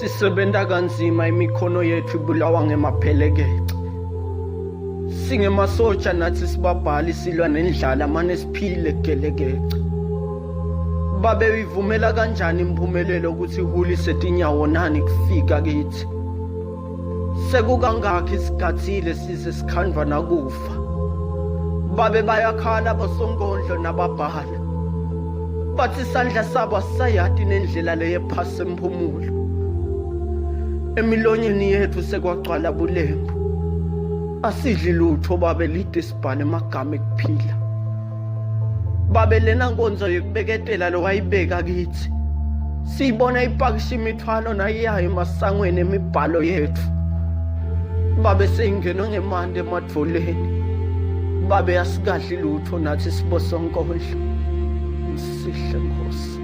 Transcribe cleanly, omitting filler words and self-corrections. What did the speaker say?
Sisebenta kanzima imikhono yethu ibulawa ngemaphelekexe. Singemasotsha nathi sibabhali silwa nendlala mane siphile gelekexe. Babe uyivumela kanjani impumelelo ukuthi ihulise tinyawo nani kufika kithi? Sekukangakhi sigathile size sikhandwa nakufa. Babe bayakhala bosonkondlo nababhala. Bathi isandla sabo asisayati nendlela leyephasa emphumulo. Emilonyeni yethu sekwagcwala bulembu. Asidli lutho babe lide sibhale amagama ekuphila. Babe lena nkonzo yokubeketela lowayibeka kithi. Siyibona ipakisha imithwalo nayiyayo emasangweni emibhalo yethu. Babe seyingenwe ngemandi emadvoleni. Babe asikadli lutho nathi sibosonkondlo. Sihle Nkosi.